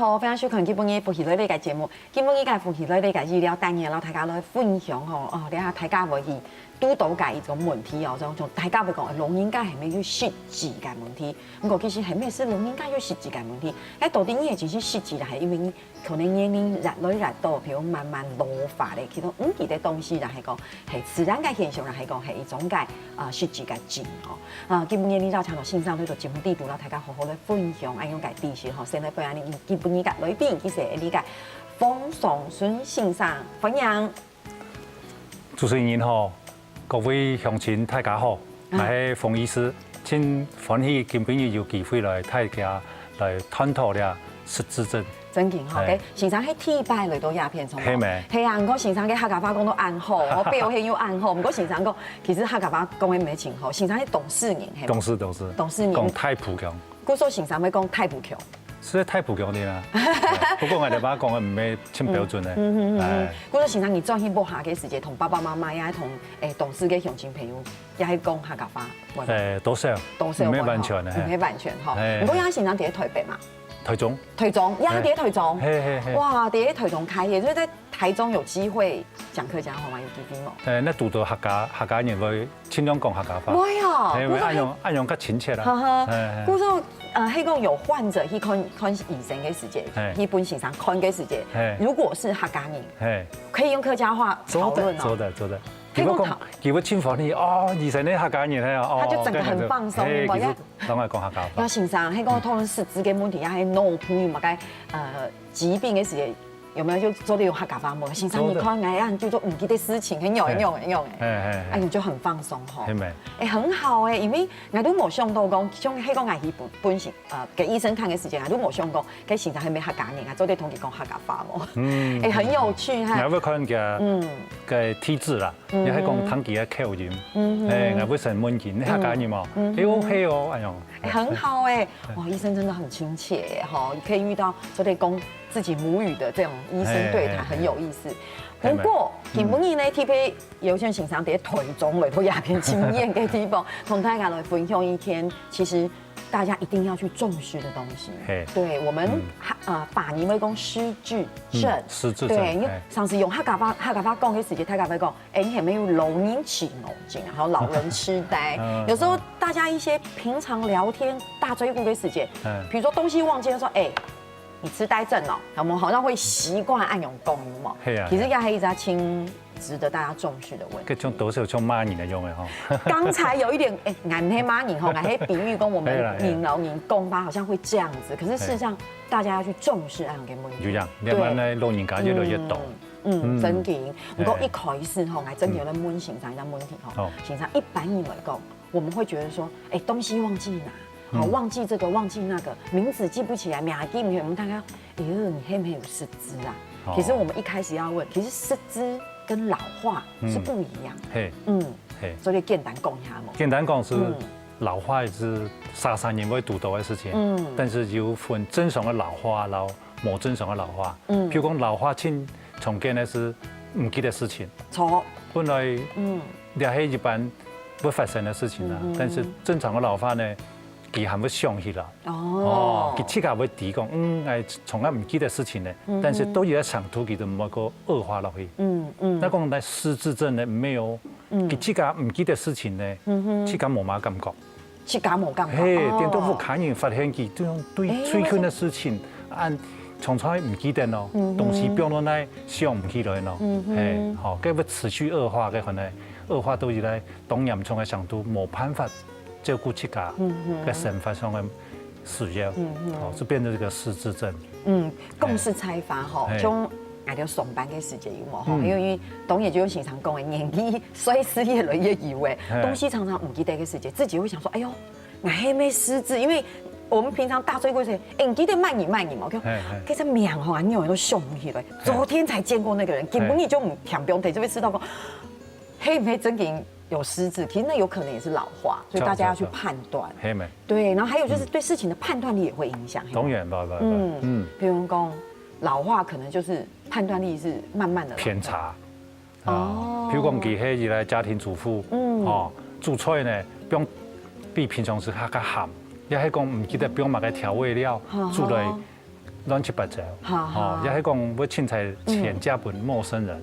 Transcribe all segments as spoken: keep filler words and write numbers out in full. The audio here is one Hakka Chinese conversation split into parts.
好，歡迎收看今晡日福氣來了个節目。今晡日个福氣來了个醫療單元，摎大家來分享吼，哦，這下大家會去堵到个一種問題哦，像，像大家會講，老人家係毋係有失智个問題？毋過其實係毋係老人家有失智个問題？該到底你係真係失智啦，還因為你可能年齡越來越大，譬如慢慢老化咧，其實毋記得東西啦，還講係自然个現象啦，還講係一種个，啊，失智个症哦。 啊，今晡日呢，邀請到先生來到節目裡肚，摎大家好好來分享，恁樣个知識吼。先來歡迎你今晡日个來賓，佢係𠊎个方尚順先生，歡迎。主持人好，各位鄉親大家好，𠊎係方醫師，真歡喜今晡日有機會來大家來探討這失智症。真經吼，哎，先生係第一擺來到這片，係無？係啊，毋過先生个客家話講到恁好，哦，表現又恁好。毋過先生講，其實客家話講个毋係盡好，先生係東勢人，係無？東勢，東勢。東勢人。講大埔腔。故所先生會講大埔腔。係大埔腔个啦。不過𠊎兜話講个毋係盡標準个。嗯哼嗯哼。哎。故所先生，你轉去屋下个時節，同爸爸媽媽呀，同，誒，東勢个鄉親朋友，也係講客家話，會無？誒，多少。多少會吼。毋係完全个，毋係完全吼。哎。毋過，先生在台北嘛。 台中。台中，呀，在台中。嘿，嘿，嘿。哇，在台中開業，就是在台中有機會講客家話嗎？有機會無？誒，該堵到客家，客家人會盡量講客家話。會哦，嘿，故所，恁樣，恁樣較親切啦。哈哈，嘿，嘿。故所，呃，係講有患者去看，看醫生个時節，嘿。去分先生看个時節，嘿。如果是客家人，嘿。可以用客家話討論哦。做得，做得，做得。 佢會講，佢會盡歡喜，哦，醫生係客家人係啊，哦，他就整個很放鬆，跟你講，有無？其實當然講客家話。那先生，該個討論失智个問題，也係腦部有麼个，呃，疾病个時節，有沒有就做得用客家話無？先生，你看，哎呀，你就做毋記得事情，很有，很有，很有，哎，哎，哎，哎，你就很放鬆吼。係無？哎，很好哎，因為𠊎都無想到講，像該個𠊎去本，本身，呃，給醫生看个時間，𠊎都無想到，該先生係毋係客家人啊，做得同佢講客家話無？嗯。哎，很有趣哈。你還會看佢，嗯。个體質啦。 也係講聽佢个口音。嗯哼。哎，𠊎會先問佢，你客家人無？嗯哼。哎喲，係哦，哎喲。哎，很好哎，哇，醫生真的很親切耶，吼，可以遇到做得講自己母語的這種醫生對談，哎，哎，哎。很有意思。哎，不過，嗯。今晡日呢，特別邀請先生在台中來到這片親眼个地方，同大家來分享一件，其實大家一定要去重視的東西。嘿。對，我們，嗯。哈，呃，華語會講失智症。嗯，失智症，對，因為哎。上次用客家話，客家話講个時節，大家會講， 哎，你係毋係有老人痴呆症啊，還有老人痴呆。嗯，有時候大家一些平常聊天、打嘴鼓个時節，嗯。比如說東西忘記，就說：「哎，你痴呆症哦。」我們好像會習慣恁樣講，有無？係啊，其實這係一隻盡值得大家重視的問題。這種多少像罵人个樣个吼。剛才有一點，哎，𠊎毋係罵人吼，𠊎係比喻講我們，係啦，係啦。人老人講話好像會這樣子，可是事實上，大家要去重視恁樣个問題。有影，慢慢來，對。老人家越來越多。嗯。 嗯，嗯。真經。毋過一開始吼，哎。𠊎真經愛問先生一個問題吼。嗯。好。先生，一般人來講，我們會覺得說，哎，東西忘記拿，好，嗯。忘記這個，忘記那個，名字記不起來，名記毋起來，我們大概，哎喲，你係毋係有失智啊？哦。其實我們一開始要問，其實失智跟老化是不一樣的。嗯。嘿。嗯。嘿。所以簡單講一下嘛。簡單講係，嗯。老化係儕儕人會堵到个事情，嗯。但是有分正常个老化，然後 無正常个老化。嗯。譬如講老化盡常見个係毋記得事情。著。本來，嗯。這係一般會發生个事情啊，嗯哼。但是正常个老化呢，佢還會想起來。哦。哦，佢自家會知講，嗯，哎，從來毋記得事情呢，嗯哼。但是到一個程度，佢就毋會過惡化落去。嗯，嗯。該講該失智症呢，沒有，嗯。佢自家毋記得事情呢，嗯哼。自家無麼感覺。 自家無感覺。嘿，哦。等到屋下人發現佢這種對，哎，最近个事情，恁常常毋記得咯，嗯哼。東西放到哪想毋起來咯，嗯哼。嘿，吼，該會持續惡化，該可能惡化到現在當嚴重个程度，無辦法照顧自家，嗯哼。个生活上个需要，嗯哼。吼，就變成一個失智症。嗯，講實在話吼，嘿。像 𠊎兜上班个時節有無吼？嗯。因為當然就像先生講个，年紀歲數越來越有誒，嘿。東西常常毋記得个時節，自己會想說，哎喲，𠊎係毋係失智？因為我們平常打嘴鼓時，哎，毋記得麼人麼人嘛，就，嘿，嘿。該隻名吼，恁樣都想毋起來，嘿。昨天才見過那個人，嘿。根本你就毋，毋曉得，就會知道講，係毋係真經有失智？其實那有可能也是老化，所以大家要去判斷。著，著，著。嘿咩。對，然後還有就是對事情的判斷力也會影響。當然，不，不，不，嗯，嗯。比如講，老化可能就是 判斷力是慢慢地偏差。哦。啊，比如講佢係一個家庭主婦，嗯。哦，煮菜呢，放比平常時較較鹹，也係講毋記得放麼个調味料，哈哈。煮來亂七八糟，吼，也係講會凊彩錢借分陌生人，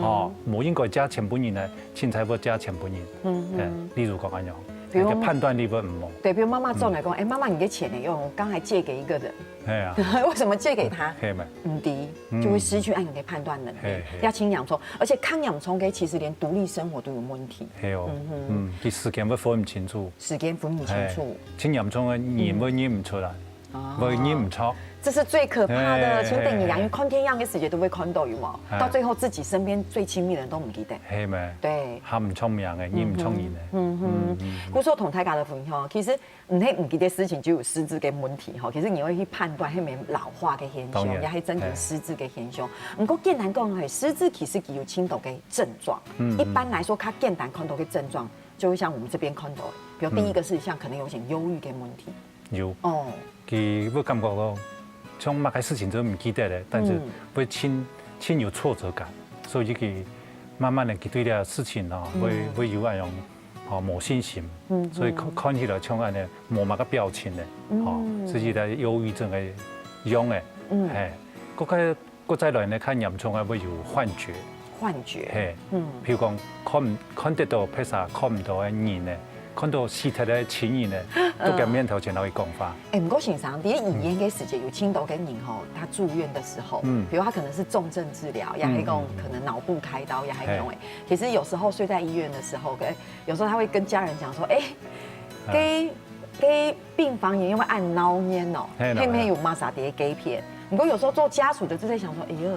吼，無應該借全部人呢，凊彩會借全部人，嗯，例如講恁樣，比如，判斷力會毋好。對，比如媽媽轉來講，哎，媽媽，你的錢呢？用剛才借給一個人，哎呀，為什麼借給他？係嘛，毋知，就會失去恁樣的判斷能力，係，係，要盡嚴重，而且較嚴重个，其實連獨立生活都有問題。係哦，嗯，佢時間會分毋清楚，時間分毋清楚，盡嚴重个人會認毋出來。 會認毋著。這是最可怕的，哎，請等你，哎，因為看電影个時節都會看到，有無？哎，到最後自己身邊最親密的人都毋記得。係咩？對，喊毋出名个，認毋出人个。嗯哼，故所同大家來分享，其實毋係毋記得事情就有失智个問題吼，其實你會去判斷，係無老化个現象，當然，也係真正失智个現象。毋過簡單講，係失智其實佢有盡多个症狀。一般來說，較簡單看到个症狀，就會像我們這邊看到的，比如第一個是像可能有點憂鬱个問題。 有。哦，佢會感覺到，像麼个事情都毋記得了，但是會盡，盡有挫折感，所以佢慢慢个佢對這个事情吼，會，會有恁樣，吼，無信心，所以看，看起來像恁樣無麼个表情个，吼，自己个憂鬱症个樣个，嘿，該个 過再來呢，較嚴重个會有幻覺。幻覺，嘿，嗯，譬如講看，看得到別儕看毋到个人呢，看到死忒个親人呢，都在面頭前摎佢講話。哎，毋過先生，在醫院个時節有盡多个人吼，他住院的時候，嗯，比如他可能是重症治療，也還講可能腦部開刀，也還講，哎，其實有時候睡在醫院的時候，跟，有時候他會跟家人講說，哎，嗯，該 該病房也因為恁鬧熱哦，係，係毋係有麼儕在該片？毋過有時候做家屬的就在想說，哎喲，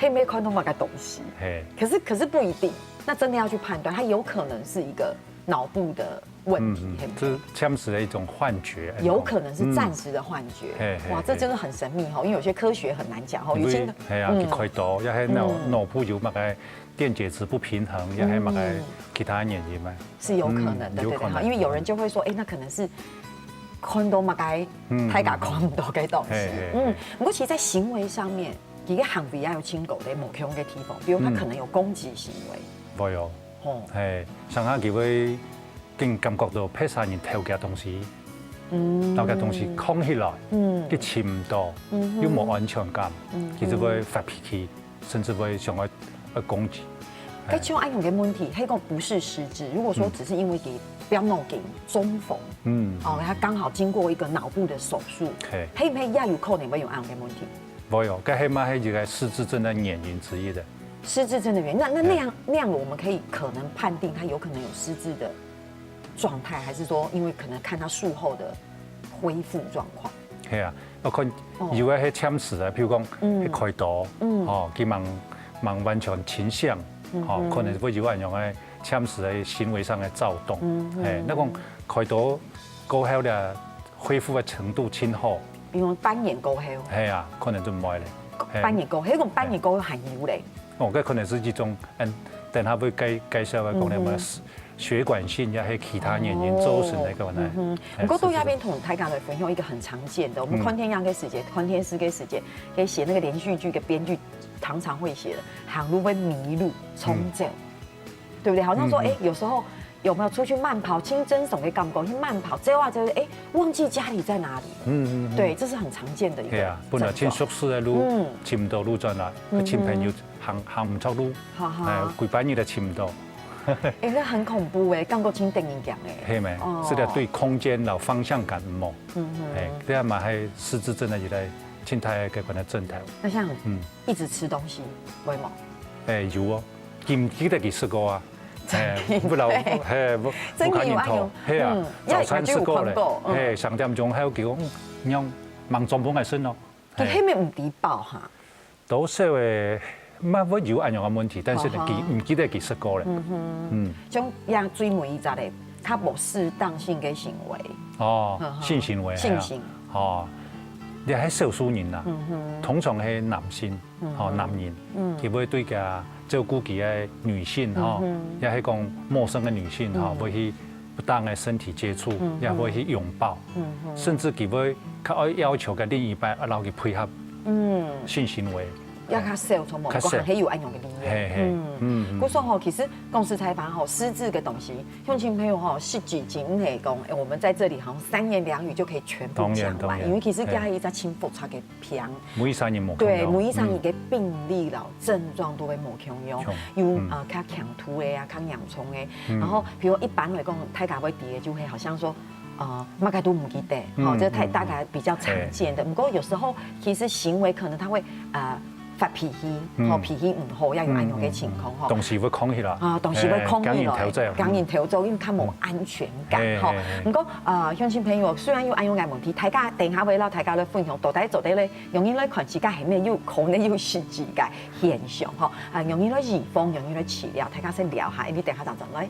係毋係看到麼个東西？係，可是，可是不一定，那真的要去判斷，它有可能是一個腦部的問題，嗯，係不是？這暫時的一種幻覺，有可能是暫時的幻覺。嗯，係，係，哇，這真的很神秘吼，因為有些科學很難講吼，有些，係啊，嗯，佢開刀，也係腦，嗯，腦部有麼个電解質不平衡，也係麼个其他原因嘛。 是有可能的，嗯，對不對？有可能。哈，因為有人就會說，哎，那可能是看到麼个，嗯，大家看毋到个東西。嘿，嘿，嗯，嘿。不過其實在行為上面，一個行為也有盡多个無共个地方，比如他可能有攻擊行為。會哦。吼。嘿，像下佢會更感覺到別儕人偷佢个東西，嗯，偷佢个東西囥起來，嗯，佢尋毋到，嗯哼，又無安全感，嗯哼，佢就會發脾氣。 甚至會想要，呃，攻擊。該像恁樣个問題，係講不是失智。如果說只是因為佢發腦筋、中風，嗯，哦，他剛好經過一個腦部的手術，嘿，係毋係也有可能會有恁樣个問題？會有，該係嘛係一個失智症的原因之一的。失智症的原因，那，那，那樣，那樣我們可以可能判定他有可能有失智的狀態，還是說因為可能看他術後的恢復狀況？ 係啊，𠊎看有个係暫時个，譬如講，嗯，去開刀，嗯，吼，佢吂，吂完全清醒，嗯，吼，嗯，可能會有恁樣个暫時个行為上个躁動。嗯，嗯，嘿，該講開刀過後咧，恢復个程度盡好。比如半年過後。係啊，可能就毋會咧。嘿。半年過後，該講半年過後還有咧。哦，該可能係一種，嗯，等下會介，介紹个講咧，嗯，嗯。 血管性也係其他原因造成个个問題。哦，嗯哼。哎，毋過到這邊同大家來分享一個很常見的，我們看電影个時節，看電視个時節，可以寫那個連續劇个編劇常常會寫的，行路會迷路、衝走，對不對？好像說，哎，有時候有沒有出去慢跑，盡正常个感覺，去慢跑，走啊走，哎，忘記家裡在哪裡了。嗯，嗯，嗯。對，這是很常見的一個症狀。係啊，本來盡熟識个路，嗯，尋毋到路轉來，嗯哼，尋朋友行，行毋著路，哈哈。哎，歸半日都尋毋到。 哎，那很恐怖哎，感覺盡得人驚哎。係咩？哦。這個對空間摎方向感毋好。嗯哼。哎，這樣嘛，還失智症的一個靜態的感官的症頭。那像，嗯，一直吃東西，會嗎？哎，有哦，記毋記得佢食過啊？哎，不老，嘿，不，真的有啊，不可能偷，有。係啊，嗯，早餐食過咧，要，要有看過，嗯。嘿，三點鐘還有佢講，嗯，讓忙中風還食哦。佢係毋係毋知飽哈？ 多少个，嘛會有恁樣个問題，但是呢，佢毋記得佢食過咧。嗯哼。嗯。像也最尾一隻咧，較無適當性个行為。哦，性行為，性行。係啊。哦，這係少數人啦。嗯哼。通常係男性，嗯哼。吼，男人，嗯。佢會對佢照顧佢个女性，吼，嗯哼。也係講陌生个女性，吼，嗯。會去 不當个身體接觸，嗯，也會去擁抱，嗯，甚至佢會較愛要求个另一半愛摎佢配合，嗯，性行為，也較少，著無？較少。毋過還係有恁樣个利用。嘿，嘿，嗯。嗯，嗯。故所吼，其實講實在話吼，失智个東西，鄉親朋友吼，失智真係講，哎，我們在這裡好像三言兩語就可以全部講完，當然，當然。因為其實佢係一隻真複雜个病。嘿。每一儕人無共樣。對，每一儕人个病例啦、嗯。症狀都會無共樣，像，有，嗯。呃，較輕度个啊，較嚴重个。嗯。然後，比如一般來講，大家會知个就會好像說， 呃，麼个都毋記得，嗯，吼，這太，嗯，大概比較常見的。嗯。嘿。毋過有時候其實行為可能他會，呃，發脾氣，嗯。吼，脾氣毋好，也有恁樣个情況，嗯，吼。嗯，嗯。當時會囥起來。啊，當時會囥起來，嘿，驚人偷走。驚人偷走，因為較無安全感，嗯。吼。嘿，嘿，嘿。毋過，呃，鄉親朋友，雖然有恁樣个問題，大家等一下會摎大家來分享，到底做得咧，用來看自家係毋係有可能有失智个現象，吼。啊，用來預防，用來治療，大家先尞下，𫣆等下正轉來。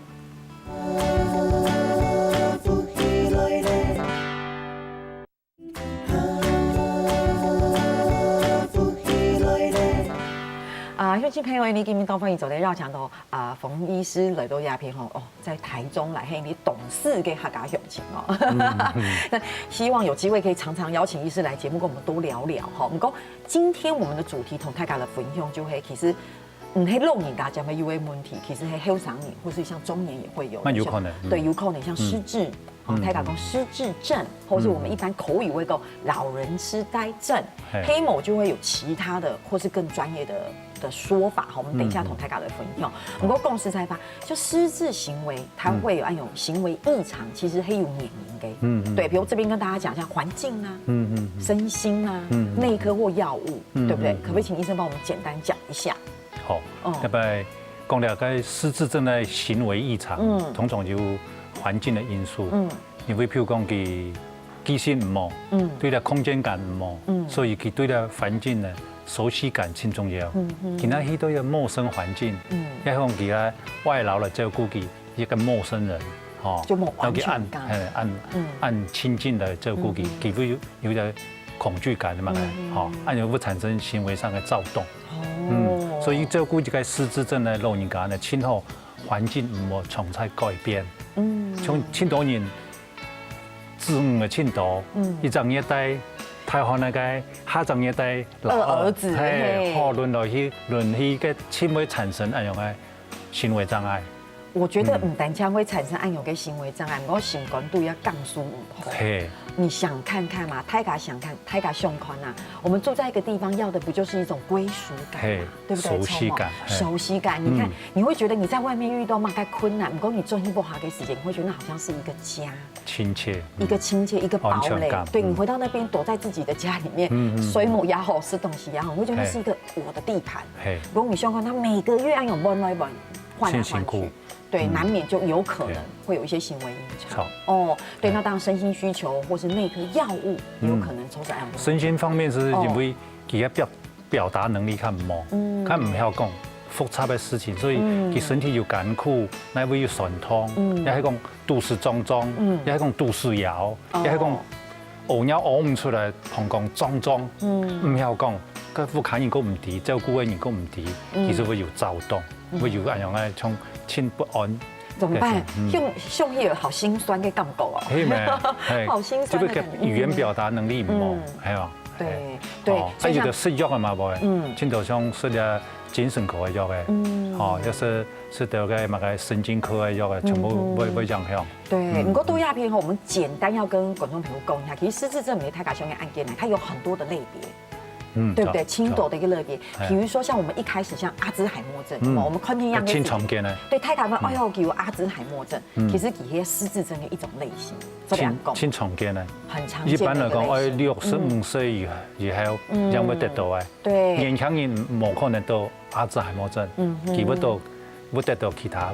啊，鄉親朋友，你今晡日當歡迎做得邀請到，啊，馮醫師來到這片吼，哦，在台中來，嘿，你東勢个客家鄉親哦。嗯，嗯。那希望有機會可以常常邀請醫師來節目，跟我們多聊聊哈。毋過今天我們的主題同大家來分享，就係其實 毋係老人家正會有个問題，其實係後生人或是像中年也會有。那有可能，嗯。對，有可能像失智，嗯。哦，嗯，大家講失智症，或是我們一般口語會講老人痴呆症，嗯。嘿。係無就會有其他的或是更專業的，的說法，好，我們等一下同大家來分享。嗯，嗯。毋過講實在話，就失智行為，它會有那種行為異常，其實係有原因的。嗯，嗯。對，比如這邊跟大家講一下環境啊，嗯，嗯，嗯。身心啊，嗯，嗯，嗯。內科或藥物，嗯，對不對？嗯，嗯。可不可以請醫生幫我們簡單講一下？ 好，哦。這擺講了該失智症个行為異常，嗯。通常有環境个因素。嗯。因為譬如講佢記性毋好，嗯。對這空間感毋好，嗯。所以佢對這環境呢熟悉感真重要。嗯，嗯。今仔去到一個陌生環境，嗯。也講佢啊外勞來照顧佢，一個陌生人，吼，就無安全感。然後佢恁，嘿，恁，嗯。恁親近來照顧佢，嗯，嗯。佢會有，有一個恐懼感嘛，嗯，嗯。吼，恁樣會產生行為上的躁動。 哦。嗯，所以照顧這個失智症个老人家呢，盡好環境毋好常在改變。嗯。像盡多人子女个盡多，嗯。一隻月大大漢該個，下隻月大老二，二兒子，嘿，嘿。好，輪來去，輪去个，盡會產生恁樣个行為障礙。 我覺得毋單淨會產生恁樣个行為障礙，毋過心肝肚也感受毋好。嘿。你想看看嘛，大家想看，大家想看啊，我們住在一個地方，要的不就是一種歸屬感嘛，嘿，對不對？熟悉感，嘿。熟悉感，你看，嗯。你會覺得你在外面遇到麼个困難，毋過你轉去屋下个時間，你會覺得那好像是一個家。親切，嗯。一個親切，一個堡壘。安全感，對，你回到那邊，嗯。躲在自己的家裡面，嗯，嗯，嗯。睡目也好，食東西也好，你會覺得那是一個我的地盤。嘿。如果你想看，他每個月要用搬來搬，換來換去。真辛苦。 對，嗯。難免就有可能會有一些行為異常。著。哦，對，對。那當然身心需求或是內科藥物也有可能造成這樣的問題。嗯。身心方面係因為佢个表，哦。表達能力較無，嗯。較毋曉講複雜个事情，所以，嗯。佢身體有艱苦，哪位有痠痛，嗯。也係講肚屎脹脹，嗯。也係講肚屎枵，哦。也係講屙尿屙毋出來，膀胱脹脹，嗯。毋曉講，該屋下人都毋知，照顧个人都毋知，嗯。其實會有躁動。 嗯。會有恁樣个像盡不安。怎麼辦？嗯。想，想起有好心酸个感覺哦。係咩？係。好心酸个感覺。就會語言表達能力毋好，嗯。係啊。對，係。對，哦，所以像，啊，有个食藥个嘛，會。嗯。盡多像食了精神科个藥个，嗯。哦，也係，食到个麼个神經科个藥个，全部會，嗯，嗯。會影響。對，嗯。毋過到這片吼，我們簡單要跟觀眾朋友講一下，其實失智症毋係大家想个恁簡單，它有很多的類別。 嗯，對不對？著，盡多个一個類別。嘿。比如說像我們一開始像阿茲海默症，嗯。哦，我們看電影个時節，盡常見个。對，大家問，嗯。哎喲，佢有阿茲海默症，嗯。其實佢係失智症个一種類型，這樣講。盡，盡常見个。很常見的一個類型。一般來講，哎，六十五歲以，嗯。以後，嗯。正會得到个。對。年輕人無可能得阿茲海默症，嗯哼。佢會得，會得到其他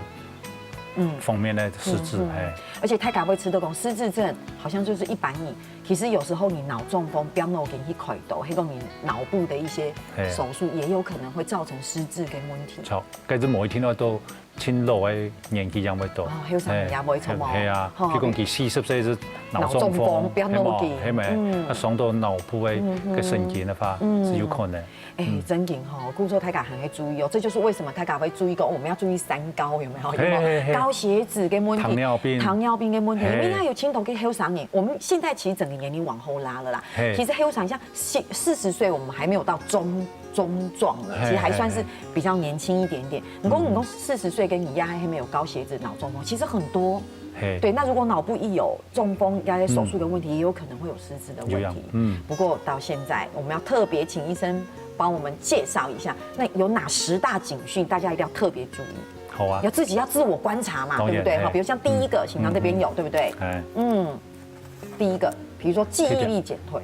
嗯。方面个失智，嗯哼。嘿。而且大家會知道講，失智症好像就是一般人 其實有時候你腦中風，不要腦筋去開刀，還有你腦部的一些手術，嘿。也有可能會造成失智跟問題。著，該係無一定愛到盡老个年紀正會到。哦，後生人也會，著無？嘿啊，吼。譬如講佢四十歲係腦中風，腦中風，不要腦筋。係無？係無？嗯。啊，傷到腦部个，嗯哼。个神經个話，嗯。係有可能。 哎，嗯。正經吼，故所大家還愛注意哦，這就是為什麼大家會注意講，哦，我們要注意三高，有沒有？有沒有？嘿，嘿，嘿。高血脂个問題，糖尿病。糖尿病个問題，嘿。因為佢有盡多个後生人，我們現在其實整個年齡往後拉了啦。嘿。其實後生像四，四十歲，我們還沒有到中，中壯了，嘿其实还算是嘿嘿比较年轻一点点。你讲你讲四十岁跟你一样还没有高血脂、脑中风，其实很多。嘿，对，那如果脑部一有中风，要手术的问题，也有可能会有失智的有样问题。，嗯，不过到现在，我们要特别请医生帮我们介绍一下，那有哪十大警讯，大家一定要特别注意，好啊要，自己要自我观察嘛，当然对不对？嘿好，比如像第一个，嗯心脏这边有，对不对？哎，嗯，第一个，比如说记忆力减退，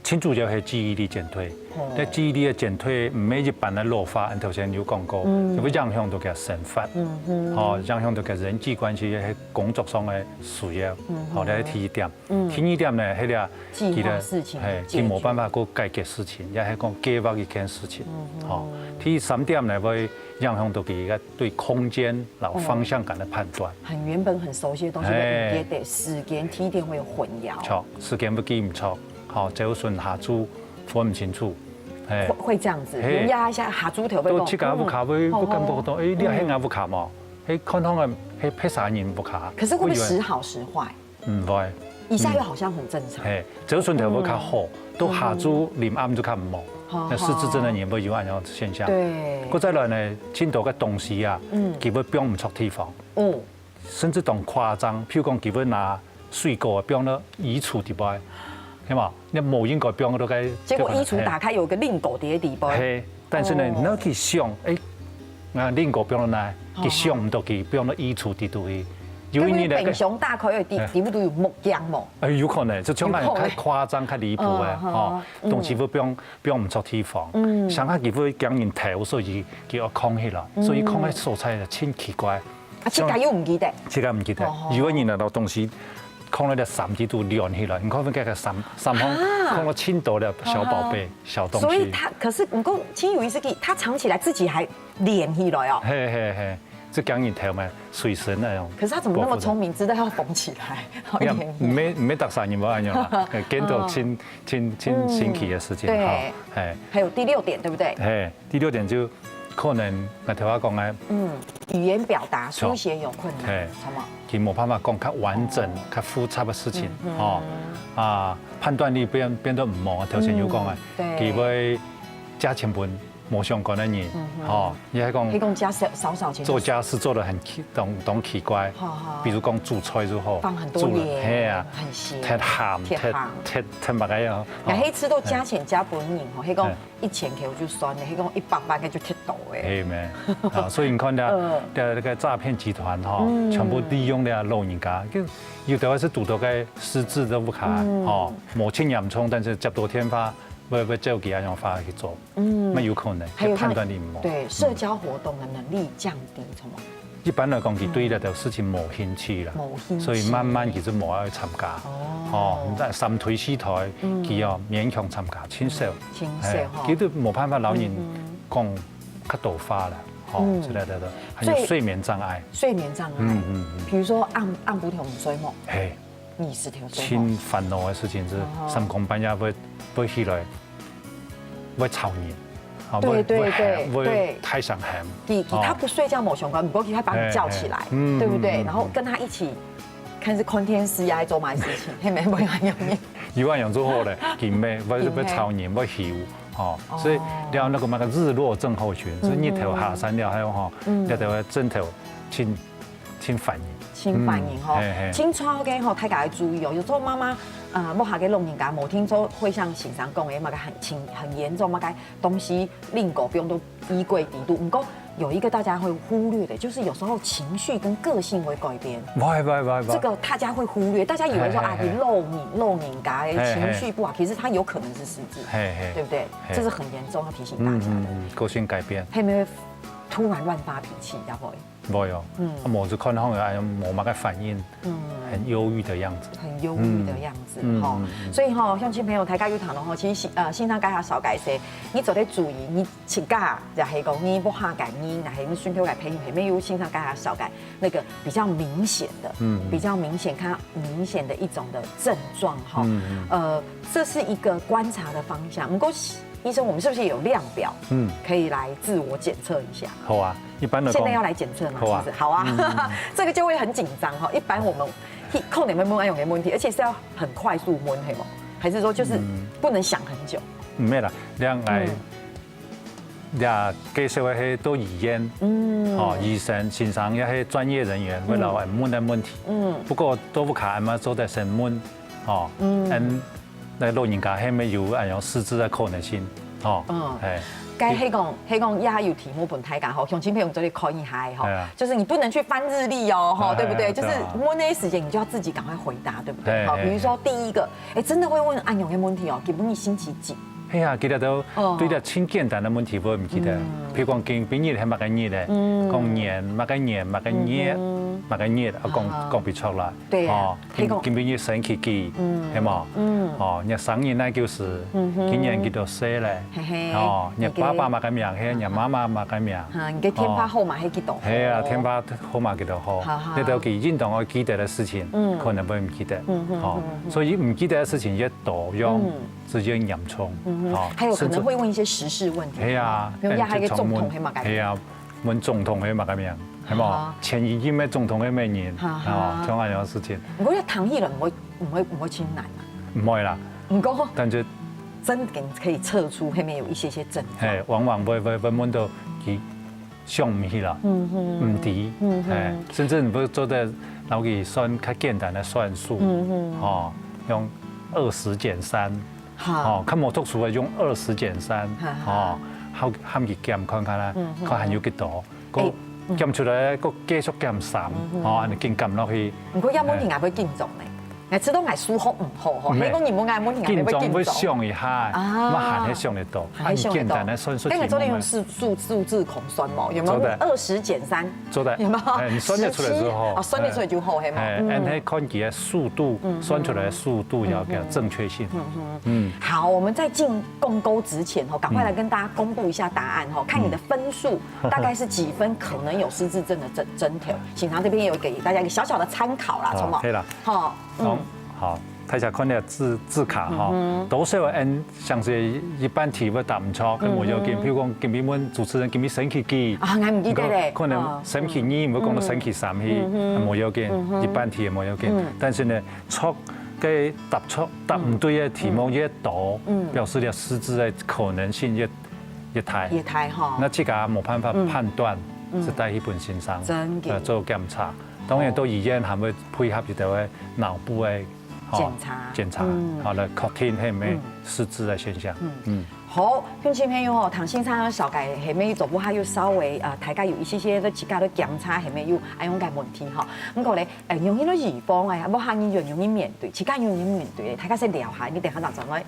最主要是记忆力减退。哦那记忆力的减退，毋係一般的老化，俺头先有讲过，嗯就会影响到个生活，嗯哼，哦，影响到个人际关系，个工作上的需要，嗯哼好，这是第一点。嗯第二点呢，迄个计划事情嘿，解决佢冇办法去解决事情，也系讲计划一件事情。嗯哼好，第三点呢，会影响到佢个对空间然后方向感的判断。很原本很熟悉的东西，哎会唔记得，时间、地点会有混淆。错，时间会记唔错，好，朝晨下晝分唔清楚，哎会，会这样子，嘿人家一下下猪头会讲，都自家屋下会嗯会感觉到，哦哎，你係俺屋下冇？哎，看到个，哎，别啥人屋下？可是会不会时好时坏？唔会，一下又好像很正常。嘿，朝晨头会较好，到下晝临暗就较唔好。好那失智症的人会有恁样现象。对，过再来呢，真多个东西啊，嗯佢会放唔出地方，哦，甚至当夸张，譬如讲佢会拿水果啊放到衣橱底背，系嘛？你冇应该放到个，结果衣橱打开有个令狗跌底背。嘿，但是呢，哦你去想，哎，那令狗放到哪？哦佢想唔到佢放到衣橱底肚去，有因为一年个本熊大口有底，哎底部都有木匠嘛。哎，有可能，就像那有可能较夸张、较离谱的嗯哦，嗯东西会放放唔出地方，嗯想下佢会驚人偷，所以佢要空起来，所以空个所在就真奇怪。啊，自家又唔记得。自家唔记得哦，有个人拿到东西，空了三几度乱起来，你看那个三三方啊空了真多的小宝贝、小东西。所以他可是不过，其实有意思，他藏起来自己还连起来哦。嘿嘿嘿，这讲你头嘛，水神那种。可是他怎么那么聪明，知道要缝起来？好你看，连没没打散你没按样啦，哎，见到真真真新奇的事情对哈，哎还有第六点，对不对？哎，第六点就可能我头下讲的，嗯，语言表达、书写有困难嘿，什么？佢冇办法讲较完整、较复杂的事情哦，啊，判断力变变得唔好，头先有讲啊，嗯对佢会加钱分冇相关的人，哦，你还讲可以讲加少少少钱，做家事做得很奇，当当奇怪，好好比如讲煮菜就好，放很多煮了盐，嘿啊，很咸，忒咸，忒忒咸忒忒么个样，然后黑吃都加钱加本人吼，黑讲哎一千块就算了，黑讲一百万个就忒多哎。嘿咩，啊，所以你看到嗯在那个诈骗集团哈，嗯全部利用了老人家，就有的是堵到个失智都不卡嗯哈，冇轻严重，但是接到电话，要要照顾安样法去做，嗯那有可能，还有像判断力唔好。对社交活动的能力降低，什么？一般来讲，佢对这条事情冇兴趣啦，冇兴趣所以慢慢其实冇要去参加。哦哦，你在三推四推，佢要勉强参加，轻少。轻少哎哈其实冇办法，老人嗯讲较多话了，哦嗯，之类的，还所以有睡眠障碍。睡眠障碍，嗯嗯嗯，比如说暗暗晡头唔睡梦，嘿，你是头睡梦，真烦恼的事情是哦三更半夜会会起来，会吵人，啊，对对会会对会对太想喊，你你他不睡觉冇相关，不过他把你叫起来，嘿嘿嗯对不对？嗯嗯然后跟他一起看是看电视呀，还做嘛事情，还没不一样。一万样做好了，佢咩，会佢咩会吵人，会หิว，哦，哦所以了那个那个日落症候群，是日头下山了，还有哈，嗯日头个症头，真真烦人。新反应吼嗯嘿嘿，青春个吼，大家要注意哦。有时候妈妈啊，屋下个老人家，无听说会像先生讲的，那个很轻很严重，那个东西令狗不用都衣柜底肚。不过有一个大家会忽略的，就是有时候情绪跟个性会改变。喂喂喂喂，这个大家会忽略，大家以为说啊，嘿嘿嘿你老人老人家的嘿嘿情绪不好，其实他有可能是失智，嘿嘿，对不对？嘿这是很严重，要提醒大嗯家的。嗯嗯，个性改变，他们会突然乱发脾气，要不会？没有，嗯嗯，我是看好像哎，没那个反应，嗯，很忧郁的样子。很忧郁的样子嗯哈。嗯嗯所以哈，像青朋友大家有谈的话，其实呃，先生大家少改些，你做得注意，你自家也是讲你不下改，你也是你身边个朋友，还没有先生大家少改那个比较明显的，嗯嗯比较明显，看明显的一种的症状哈。嗯嗯呃，这是一个观察的方向。不过医生，我们是不是有量表？嗯，可以来自我检测一下。好啊，一般的现在要来检测吗？好啊是不是？好啊，这个就会很紧张哈。一般我们可能会问这样的问题，而且是要很快速问，嘿吗？还是说就是不能想很久？没啦，两来嗯這介紹个係到醫院，嗯，哦，醫生、先生也係專業人員，會摎𠊎問个問題。嗯，不過到屋下，𠊎嘛做得先問，哦，嗯，嗯，該老人家係毋係有恁樣失智个可能性，哦，嗯，哎，該係講，係講也有題目分大家吼，鄉親朋友做得看一下吼，哎呀，就是你不能去翻日曆哦，吼，哎，對不對？哎，就是問那些時間，你就要自己趕快回答，對不對？哎，好，哎，比如說第一個，哎，真的會問恁樣个問題哦，今晡日星期幾？ 係啊，其實都，哦，對這盡簡單个問題會毋記得。嗯，譬如講今晡日係麼个日咧？嗯，講年，麼个年，麼个月，嗯哼，麼个日，啊，講，啊，講毋出來。對啊，哦，今，係講，今晡日星期幾，嗯，係無？嗯，哦，你生日哪久時？嗯哼，今年幾多歲咧？嘿嘿，哦，你爸爸麼个名？係你媽媽麼个名？啊，你个電話號碼係幾多號？哦，係啊，電話號碼幾多號？哈哈，這都佢應當愛記得个事情，嗯，可能會毋記得。嗯哼，哦，嗯哼，所以毋記得个事情越多，用，嗯， 直接嚴重。嗯哼，哦，還有可能會問一些時事問題，甚至，係啊，比如講，哎，這個總統係麼个名？係啊，問總統係麼个名，係無？啊哈，前一任个總統係麼人？哈哈，哦，像恁樣个事情。毋過這聽起來毋會，毋會，毋會盡難啊。毋會啦。毋過，但是真的可以測出後面有一些些症狀。嘿，往往會，會，會問到佢 想毋起來，嗯哼，毋知，嗯哼，哎，甚至你會做得摎佢算較簡單个算術，嗯哼，哦，用二十減三，哈，哦，較無讀書个用二十減三，哈哈，哦，好，喊佢減看看啦，嗯哼，看還有幾多，哎，嗯，減出來，閣繼續減三，嗯哼，哦，恁樣緊減落去。毋過這問題，哎，𠊎會緊張呢。 𠊎知道𠊎數學毋好吼，毋係，係講你問𠊎問題，𠊎會緊張。緊張會想一下，啊，嘛還係想得到，還係想得到。恁簡單个算術題目嘛。該𠊎做得用數，數，數字孔算無？有沒有？做得。二十減三，做得。有沒有？哎，你算得出來就好。十七，哦，算得出來就好，哎，係嗎？哎，嗯。恁樣看佢个速度，嗯，算出來个速度，嗯，要有正確性。嗯，嗯。嗯。好，我們在進廣告之前吼，趕快來跟大家公布一下答案吼，嗯。看你的分數大概是幾分，可能有失智症的症，症頭。醒堂這邊有給大家一個小小的參考啦，哦，好不好？可以啦。好。 嗯。好，大家看這字，字卡吼，嗯哼。多數人像係一般題會答毋著，嗯哼。無要緊。譬如講，今晡日問主持人，今晡日星期幾？啊，𠊎毋記得咧。可能，可能星期二，哦。毋會講到星期三去，嗯哼。無要緊，嗯哼。一般題也無要緊。嗯。但是呢，著个答著，答毋對个題目越多，嗯。表示了失智个可能性越，越大。越大吼。那自家無辦法判斷，嗯。嗯。就帶去分先生，真个。呃，做檢查。當然，哦。到醫院還會配合一個腦部个 吼，檢查。檢查，嗯。吼，來確定係毋係，嗯。失智个現象。嗯。嗯。好，鄉親朋友吼，聽先生紹介係毋係做不下有稍微，呃，大家有一些些个自家个檢查係毋係有恁樣个問題吼。毋過咧，呃，用一個預防个，無下人有容易面對，自家有容易面對，大家先聊下，你等下再轉來。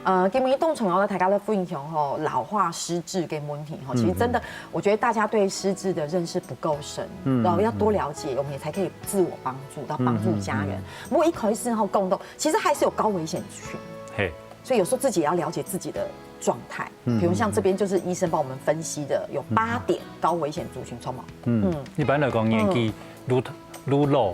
呃，今晡日當重要个，大家來分享吼，老化失智个問題吼。其實真的，嗯，嗯。我覺得大家對失智的認識不夠深，嗯，然後要多了解，嗯。我們也才可以自我幫助，到幫助家人。嗯，嗯，嗯。不過一開始吼，講到，其實還是有高危險群。嘿。所以有時候自己也要了解自己的狀態。嗯，比如像這邊就是醫生幫我們分析的，有八點高危險族群，著無？嗯，嗯。一般來講，年紀，嗯。愈，愈老，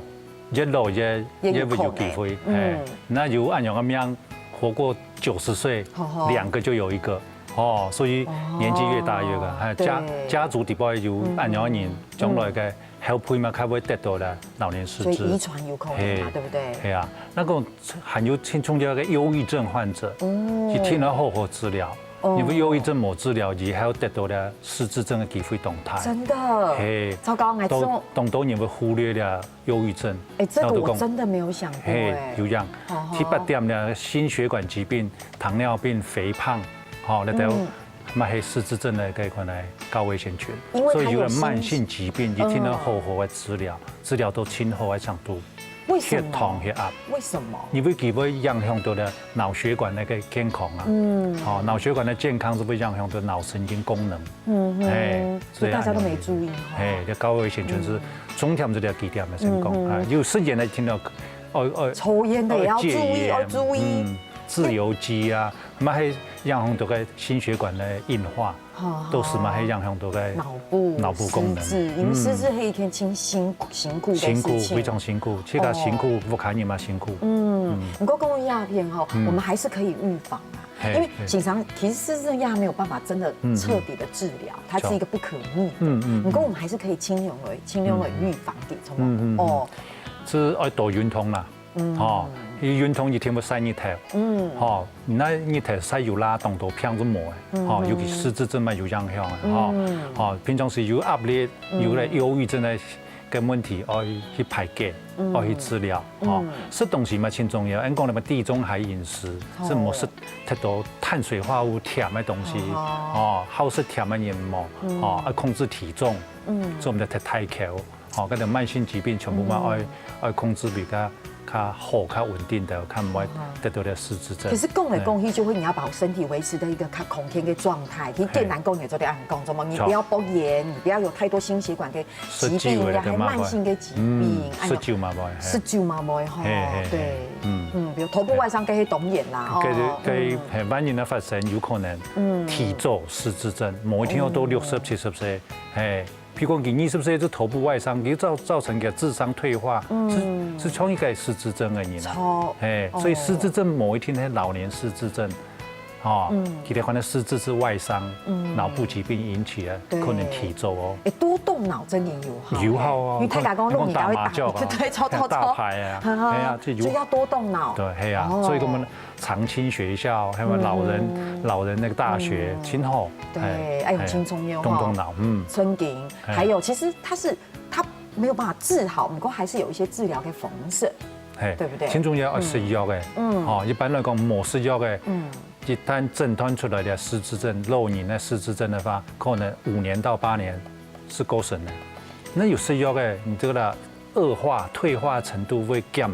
越老越，越有可能。越會有機會。嗯。嘿，那有恁樣个命，活過九十歲，好好。兩個就有一個。哦，所以年紀越大越高，哦，還有家，對。家族底背有恁樣个人，嗯。將來个後輩嘛，較會得到了老年失智。所以遺傳有可能嘛，嘿，對不對？嘿啊，那個還有最重要个憂鬱症患者，哦。一定要好好治療。哦。因為憂鬱症無治療，以後得到了失智症个機會當大。真的。嘿，糟糕，哎，當，這種當多人會忽略了 憂鬱症。哎，這個我真的沒有想過，嘿，哎。有影。哦吼。第八點呢，心血管疾病、糖尿病、肥胖，吼，那都，嗯。嘛係失智症个一款个高危險群。因為它有心，所以有了慢性疾病，一定要好好个治療，嗯。治療到盡好个程度。為什麼？血糖、血壓。為什麼？因為佢會影響到了腦血管个健康啊。嗯。哦，腦血管个健康就會影響到腦神經功能。 嗯哼，嘿，所以大家都沒注意哈。嘿，這高危險群是，嗯。重點就這幾點來先講，嗯哼。啊，有食菸个聽到，哦，哦，抽菸的也要注意，哦，戒菸，要注意。嗯，自由基啊，嘛係影響到个心血管个硬化，哦。都係嘛係影響到个腦部，腦部功能。失智，因為失智係一件真辛苦，嗯。辛苦个事情。辛苦，非常辛苦，自家辛苦，哦。屋下人嘛辛苦。嗯，嗯。不過講到鴉片吼，嗯。我們還是可以預防啊。嘿，因為，嘿。經常其實失智症它沒有辦法真的徹底的治療，嗯，嗯。它是一個不可逆的。嗯，嗯，嗯。不過我們還是可以盡量來，盡量來預防的，嗯，嗯。嗯，嗯，嗯。哦。係愛多運動啦。嗯。吼，佢運動一定會晒日頭。嗯。吼，你該日頭晒有罅，當多病就無个。嗯，吼，嗯。尤其失智症嘛有影響个，吼。嗯。吼，平常時有壓力，嗯。有了憂鬱症个 个問題愛去排解，嗯。愛去治療，吼。嗯。食東西嘛盡重要，恁講了嘛，地中海飲食，哦。係無食忒多碳水化合物、甜个東西，哦。哦，好食甜个人無，嗯。哦，愛控制體重，嗯。做毋得忒大箍，吼，該種慢性疾病全部嘛，嗯。愛，愛控制比較，較好、較穩定个，較毋會得到个失智症。哦。可是講來講去，就會你要把身體維持在一個較康健个狀態，其實簡單講，也做得恁講，怎麼你不要抽菸，你不要有太多心血管个 疾病，食酒个，也還慢性个疾病，嗯，哎喲，食酒嘛無，嘿。食酒嘛無吼，嘿，嘿，嘿，對，嗯。嗯，比如頭部外傷，該係當然啦，該，哦，該，嗯。嘿，萬一若發生，有可能，嗯。提早失智症，無一定愛到六十、哦。七十歲，嘿，譬如講佢二十歲就頭部外傷，佢造，造成佢智商退化，嗯。係，係像一個失智症个人啊，超，嘿，所以失智症哦。無一定係老年失智症， 哦，嗯。佢兜可能失智係外傷，嗯。腦部疾病引起个，對。可能提早哦。欸，多動腦真的有效欸。有效啊，因為大家講，你講，你講打麻將啊，你會打，對，抽抽抽。打牌啊，哈哈，嘿啊，這有。所以要多動腦。對，嘿啊，哦。所以我們長青學校，還有老人，嗯。老人那個大學，嗯。盡好。對，哎，哎，哎，很輕鬆喲，動動腦，哈。嗯。春景，哎。還有，其實它是，它沒有辦法治好，不過還是有一些治療的方式。 嘿，對不對？盡重要愛食藥个，嗯。嗯。吼，一般來講，無食藥个，嗯。一旦診斷出來个失智症，老人个失智症个話，可能五年到八年就過身了。該有食藥个，你這個啦，惡化、退化程度會減，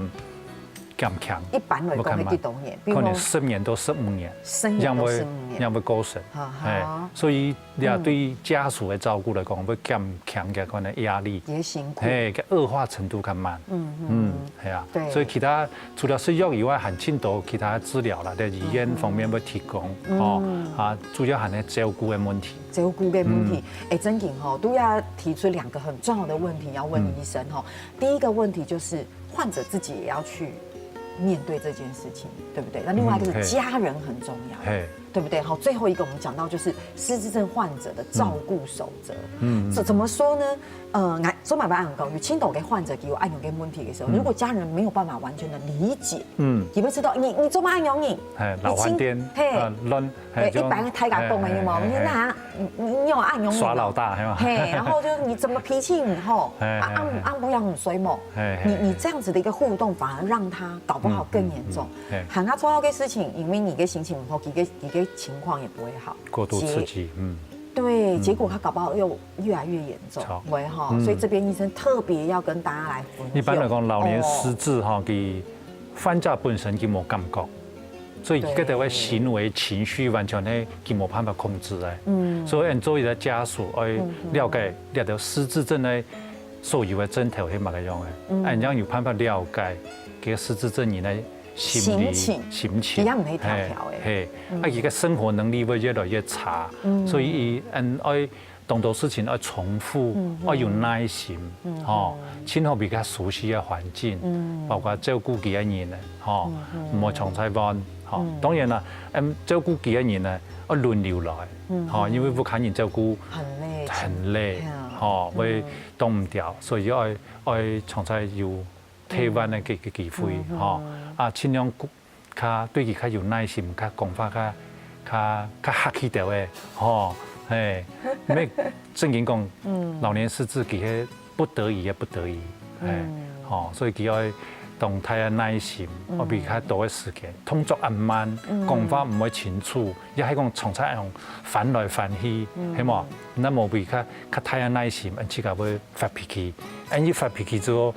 減強。一般來講，會幾多年？比如講，可能十年到十五年，十年到十五年。正會，正會過身。哈哈。嘿，所以 這對家屬个照顧來講，會減輕佢个可能壓力。也辛苦。嘿，佢惡化程度較慢。嗯，嗯，嗯，嗯。係啊。對。所以其他除了食藥以外，還盡多其他治療啦，在醫院方面會提供，嗯。哦，啊，主要還係照顧个問題。照顧个問題，嗯。欸，正經吼，都要提出兩個很重要的問題要問醫生吼。嗯。第一個問題就是患者自己也要去面對這件事情，對不對？那另外一個是，嗯，嘿。家人很重要。嘿。 對不對？好，最後一個我們講到就是失智症患者的照顧守則。嗯。嗯，嗯。怎，怎麼說呢？呃，來，做麼个恁講？有盡多个患者佢有恁樣个問題的時候，嗯。如果家人沒有辦法完全的理解，嗯。佢會知道，你，你做麼个恁樣呢？嘿，老番顛，你親，嘿，啊，亂，嘿，嘿，一般大家講个，有無？嘿，嘿，嘿，你哪，你，你有恁樣呢？耍老大，係嗎？嘿，然後就是你怎麼脾氣你吼？嘿，啊，嘿，嘿。啊，啊，不要你衰嘛。嘿，嘿，你，你這樣子的一個互動，反而讓他搞不好更嚴重。嗯，嗯，嗯。 嘿。還較重要个事情，因為你个心情毋好，佢个，佢个情況也不會好。過度刺激，結，嗯。對，嗯。結果他搞不好又越來越嚴重，著。會吼，嗯。所以這邊醫生特別要跟大家來分享。一般來講，老年失智吼，哦。佢患者本身佢無感覺，所以佢个行為、情緒完全係佢無辦法控制个。對。嗯。所以，恁做一個家屬愛，嗯，嗯。了解這兜失智症个所有个症頭係麼个樣个，嗯。恁樣有辦法了解這个失智症人个 心理、心情。心情。佢也毋係跳跳个。嘿，嘿。嗯。啊，佢个生活能力會越來越差，嗯。所以佢，嗯，愛當多事情愛重複，嗯，嗯。愛有耐心，嗯，吼，嗯。盡好比較熟悉个環境，嗯。包括照顧佢个人呢，吼，嗯，嗯。毋好常在換，吼。嗯。當然啦，嗯，照顧佢个人呢，愛輪流來，嗯，吼，嗯。因為屋下人照顧很累，很累，哎呀，吼，會，嗯。擋毋牢，所以愛，愛常在有 退換个機，機會，嗯，吼。嗯。啊，盡量較，較對佢較有耐心，較講話較，較，較客氣兜仔，吼，嘿，毋係正經講，嗯。老年失智佢係不得已个不得已，嘿，嗯。吼，所以佢愛當大个耐心，嗯。愛比較多个時間，動作恁慢，嗯。講話毋會清楚，也係講常常恁樣翻來翻去，嗯。係無？該無比較，較大个耐心，恁自家會發脾氣，恁一發脾氣之後，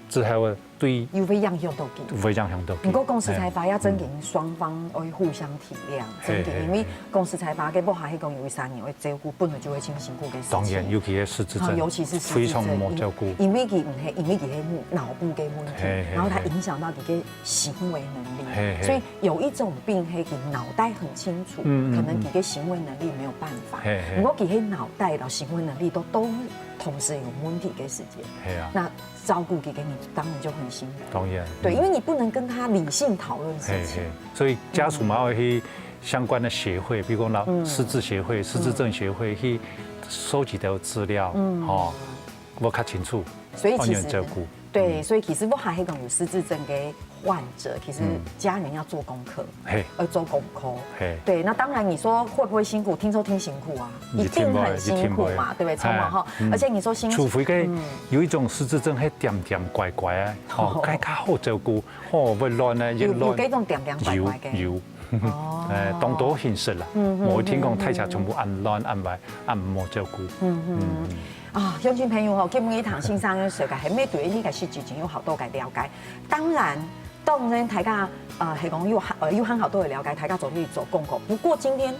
之後 對。又會影響到佢。會影響到佢。毋過講實在話，嘿。也正經雙方愛互相體諒，嗯。正經，嘿，嘿，因為講實在話，該屋下係講有一儕人愛照顧，本來就係盡辛苦个事情。當然，尤其係失智症，啊，尤其是失智症，非常無照顧。因，因為佢毋係，因為佢係腦部个問題，嘿，嘿，然後佢影響到佢个行為能力，嘿，嘿。所以有一種病係佢腦袋很清楚，嗯，嗯，可能佢个行為能力沒有辦法。嗯。嘿，嘿。毋過佢个腦袋摎行為能力都，都同時有問題个時間，嘿啊。那 照顧佢个人當然就很辛苦。當然。對，嗯。因為你不能跟他理性討論事情。嘿，嘿，所以家屬嘛，嗯。愛去相关个协会，比如讲啦，失智协会、失智症协会去收集个资料，吼，会较清楚，所以其实按样照顾。对，所以其实我还很有失智症个患者，其实家人要做功课，嘿，要做功课。嘿，对，那当然你说会不会辛苦？听说挺辛苦啊，一定很辛苦嘛，对不对？从嘛哈，而且你说辛苦，除非个有一种失智症，还点点怪怪啊，哦，该较好照顾，哦，会乱啊，也有有乱，这种点点怪怪的，有有，哦哎，当多形式啦，嗯嗯我听讲太下全部按乱按歪按无照顾，嗯嗯。啊，乡亲朋友吼，今日一堂先生个世界，还没对应该是之前有好多个了解。当然，当然大家呃，还讲有呃有很好多个了解，大家做去做功课。不过今天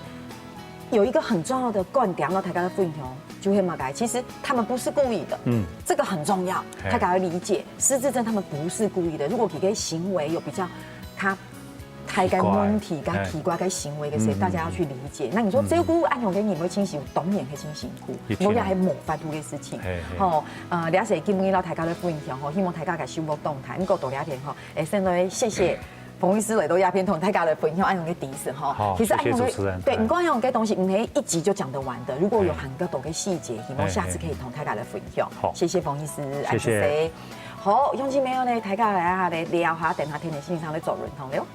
有一个很重要的观点，要大家分享，就会嘛个，其实他们不是故意的，嗯，这个很重要，嘿大家要理解，失智症他们不是故意的。如果你的行为有比较他。大个问题、奇怪跟奇怪个行为个时候，嗯大家要去理解。那你说照顾安永的你会清醒，当然会清醒苦，一定啊我也还模范个事情嘿嘿。吼，呃，了解今日老大家的分享吼，希望大家个生活动态，能够多聊天吼，哎，先来谢谢。彭医师来到这片同大家来分享安永个知识吼，好其实安永个谢谢主持人对，哎你光安永个东西，你一集就讲得完的。如果有很多个细节，希望下次可以同大家来分享。好谢谢彭医师，谢谢安永。好，乡亲朋友呢，大家来啊，来聊下，等下天天线上来做运动了。